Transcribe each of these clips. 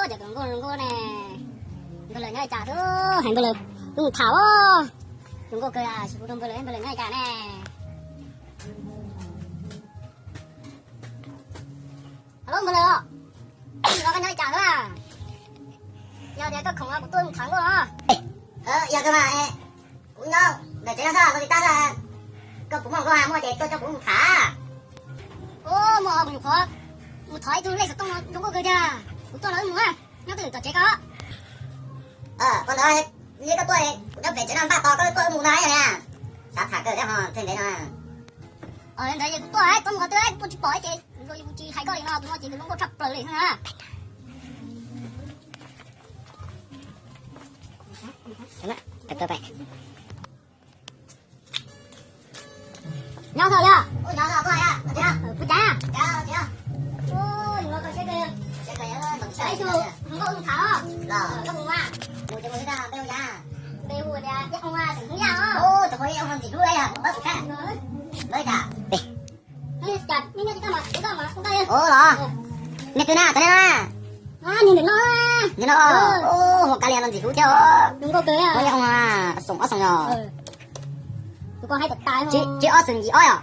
Cov nkauj zoo nkauj ne, npawg Lawm nyob li cas xwb, hais npawg Lawm wb mus tham os. Zoo nkauj kawg, kuv rau npawg Lawm, npawg Lawm nyob li cas ne? Alo, npawg Lawm, koj nyob li cas xwb? Yog tias koj khoom no kuv tuaj mus tham nkauj os. Yog kawg mas, kuv nyob ntawm tsev no xwb, los tsis tau, koj puas muaj nkauj muaj ces tuaj coj kuv mus tham. Ua, muaj, kuv nyuam qhuav mus thov ib tug lej xov tooj no zoo nkauj kawg tiag, kuv tuaj los wb mus, nyob twg tom tsev koj? Koj ntawd, yog koj tuaj, kuv nyob pem tsev no npaj tos koj tuaj wb mus no yog li. Xav tham kawg thiab ho, txog ntev no. Ntawd kuv tuaj, koj mus qhov twg kuv tuaj tsis pom ces kuv tsis hais koj li no, tus no ces tus zoo nkauj tshaj plaws li na. Nyob tau yog? Puas cas? Nkauj mus tham os. Koj mus mas. Npe hu tias Iab Hoo, xeem Hmoob Yaj os. Ua los, nej twg na, cov nej na? Nim no, ua kav liam los ntxim hlub thiab os. Iab Hoo, xoom ob xoom yog, tsib ob xoom yim ob yom.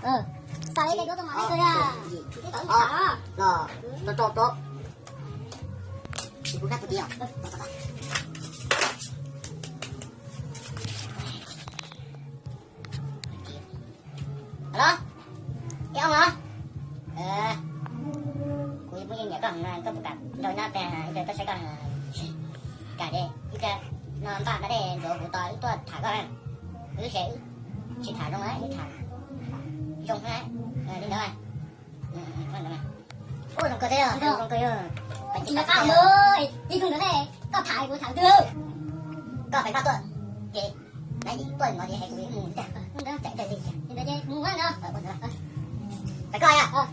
Los, rau rau rau, kuv kab tus tij os. Alo, Iab Hoo os. Kuv yeej nyiam koj heev na, koj puas kam nrog nyob tag ib pliag tuaj saib koj? Kam ces ib pliag no npaj npaj dej ntxuav kuv tos wb tuaj tham koj na. Wb ces wb tsis tham zoo na, wb tham zoo na, li ntawd. Ua zoo kawg thiab, zoo kawg yog. Tsis nco qab mus, ib tug ntawd ne, koj tham kuv tham twg? Koj pem koj tuaj ces, nai tuaj no ces hais kuv mus tiag. Mus ntawd ces mus ntawd. Pem koj yog.